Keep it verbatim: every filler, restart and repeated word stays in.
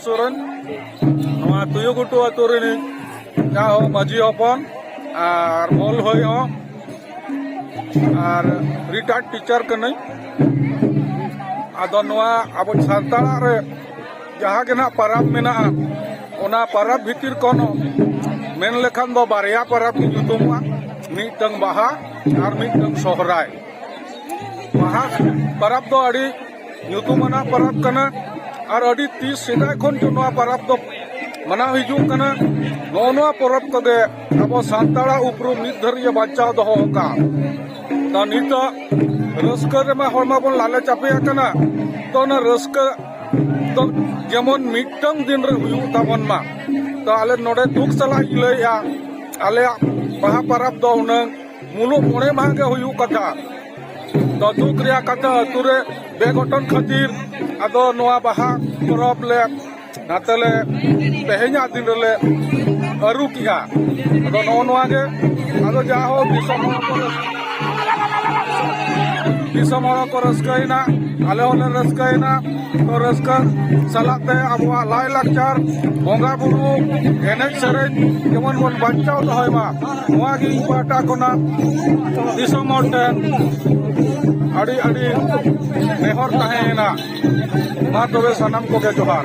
ᱥᱚᱨᱮᱱ, ᱱᱚᱣᱟ ᱛᱩᱭᱩᱜᱷᱩᱴᱩ ᱟᱹᱛᱩ ᱨᱤᱱᱤᱡ ᱡᱟᱦᱟᱸ ᱢᱟᱹᱡᱷᱤ ᱦᱚᱯᱚᱱ ᱟᱨ ᱢᱚᱞ ᱦᱚᱭ ᱦᱚᱸ ᱟᱨ ᱨᱤᱴᱟᱭᱟᱨᱰ ᱴᱤᱪᱟᱨ ᱠᱟᱹᱱᱟᱹᱧ᱾ ᱟᱫᱚ ᱱᱚᱣᱟ ᱟᱵᱚ ᱥᱟᱱᱛᱟᱲᱟᱜ ᱨᱮ ᱡᱟᱦᱟᱸ ᱜᱮ ᱱᱟᱜ ᱯᱟᱨᱟᱵᱽ ᱢᱮᱱᱟᱜᱼᱟ, ᱚᱱᱟ ᱯᱟᱨᱟᱵᱽ ᱵᱷᱤᱛᱤᱨ ᱠᱷᱚᱱ ᱦᱚᱸ ᱢᱮᱱ ᱞᱮᱠᱷᱟᱱ ᱫᱚ ᱵᱟᱨᱭᱟ ᱯᱟᱨᱟᱵᱽ ᱜᱮ ᱧᱩᱛᱩᱢᱚᱜᱼᱟ, ᱢᱤᱫᱴᱟᱝ ᱵᱟᱦᱟ ᱟᱨ ᱢᱤᱫᱴᱟᱝ ᱥᱚᱦᱨᱟᱭ᱾ ᱵᱟᱦᱟ ᱯᱟᱨᱟᱵᱽ ᱫᱚ ᱟᱹᱰᱤ ᱧᱩᱛᱩᱢᱟᱱᱟᱜ ᱯᱟᱨᱟᱵᱽ ᱠᱟᱱᱟ ᱟᱨ ᱟᱹᱰᱤ ᱛᱤᱥ ᱥᱮᱫᱟᱭ ᱠᱷᱚᱱ ᱜᱮ ᱱᱚᱣᱟ ᱯᱟᱨᱟᱵᱽ ᱫᱚ ᱢᱟᱱᱟᱣ ᱦᱤᱡᱩᱜ ᱠᱟᱱᱟ᱾ ᱱᱚᱜᱼᱚ ᱱᱚᱣᱟ ᱯᱚᱨᱚᱵᱽ ᱠᱚᱜᱮ ᱟᱵᱚ ᱥᱟᱱᱛᱟᱲᱟᱜ ᱩᱯᱨᱩᱢ ᱱᱤᱛ ᱫᱷᱟᱹᱨᱤᱡ ᱮ ᱵᱟᱧᱪᱟᱣ ᱫᱚᱦᱚ ᱟᱠᱟᱫ᱾ ᱛᱚ ᱱᱤᱛᱚᱜ ᱨᱟᱹᱥᱠᱟᱹ ᱨᱮᱢᱟ ᱦᱚᱲ ᱢᱟᱵᱚᱱ ᱞᱟᱞᱮ ᱪᱟᱯᱮ ᱟᱠᱟᱱᱟ, ᱛᱚ ᱚᱱᱟ ᱨᱟᱹᱥᱠᱟᱹ ᱫᱚ ᱡᱮᱢᱚᱱ ᱢᱤᱫᱴᱟᱝ ᱫᱤᱱ ᱨᱮ ᱦᱩᱭᱩᱜ ᱛᱟᱵᱚᱱ ᱢᱟ᱾ ᱛᱚ ᱟᱞᱮ ᱱᱚᱰᱮ ᱫᱩᱠ ᱥᱟᱞᱟᱜ ᱤᱧ ᱞᱟᱹᱭᱮᱜᱼᱟ, ᱟᱞᱮᱭᱟᱜ ᱵᱟᱦᱟ ᱯᱟᱨᱟᱵᱽ ᱫᱚ ᱦᱩᱱᱟᱹᱝ ᱢᱩᱞᱩᱜ ᱢᱚᱬᱮ ᱢᱟᱦᱟ ᱜᱮ ᱦᱩᱭᱩᱜ ᱠᱟᱛᱷᱟ᱾ ᱛᱚ ᱫᱩᱠ ᱨᱮᱭᱟᱜ ᱠᱟᱛᱷᱟ, ᱟᱹᱛᱩ ᱨᱮ ᱵᱮᱜᱷᱚᱴᱚᱱ ᱠᱷᱟᱹᱛᱤᱨ ᱟᱫᱚ ᱱᱚᱣᱟ ᱵᱟᱦᱟ ᱯᱚᱨᱚᱵᱽ ᱞᱮ ᱱᱟᱛᱮ ᱞᱮ ᱛᱮᱦᱮᱧᱟᱜ ᱫᱤᱱ ᱨᱮᱞᱮ ᱟᱹᱨᱩ ᱠᱮᱜᱼᱟ᱾ ᱟᱫᱚ ᱱᱚᱜᱼᱚ ᱱᱚᱣᱟ ᱜᱮ, ᱟᱫᱚ ᱡᱟ ᱦᱳᱠ ᱫᱤᱥᱚᱢ ᱦᱚᱲ ᱠᱚ ᱨᱟᱹᱥ-, ᱫᱤᱥᱚᱢ ᱦᱚᱲ ᱠᱚ ᱨᱟᱹᱥᱠᱟᱹᱭᱮᱱᱟ, ᱟᱞᱮ ᱦᱚᱸᱞᱮ ᱨᱟᱹᱥᱠᱟᱹᱭᱮᱱᱟ᱾ ᱛᱚ ᱨᱟᱹᱥᱠᱟᱹ ᱥᱟᱞᱟᱜ ᱛᱮ ᱟᱵᱚᱣᱟᱜ ᱞᱟᱭᱼᱞᱟᱠᱪᱟᱨ, ᱵᱚᱸᱜᱟ ᱵᱩᱨᱩ, ᱮᱱᱮᱡ ᱥᱮᱨᱮᱧ ᱡᱮᱢᱚᱱ ᱵᱚᱱ ᱵᱟᱧᱪᱟᱣ ᱫᱚᱦᱚᱭ ᱢᱟ, ᱱᱚᱣᱟ ᱜᱮ ᱤᱧ ᱯᱟᱦᱴᱟ ᱠᱷᱚᱱᱟᱜ ᱫᱤᱥᱚᱢ ᱦᱚᱲ ᱴᱷᱮᱱ ᱟᱹᱰᱤ ᱟᱹᱰᱤ ᱱᱮᱦᱚᱨ ᱛᱟᱦᱮᱸᱭᱮᱱᱟ᱾ ᱢᱟ ᱛᱚᱵᱮ ᱥᱟᱱᱟᱢ ᱠᱚᱜᱮ ᱡᱚᱦᱟᱨ᱾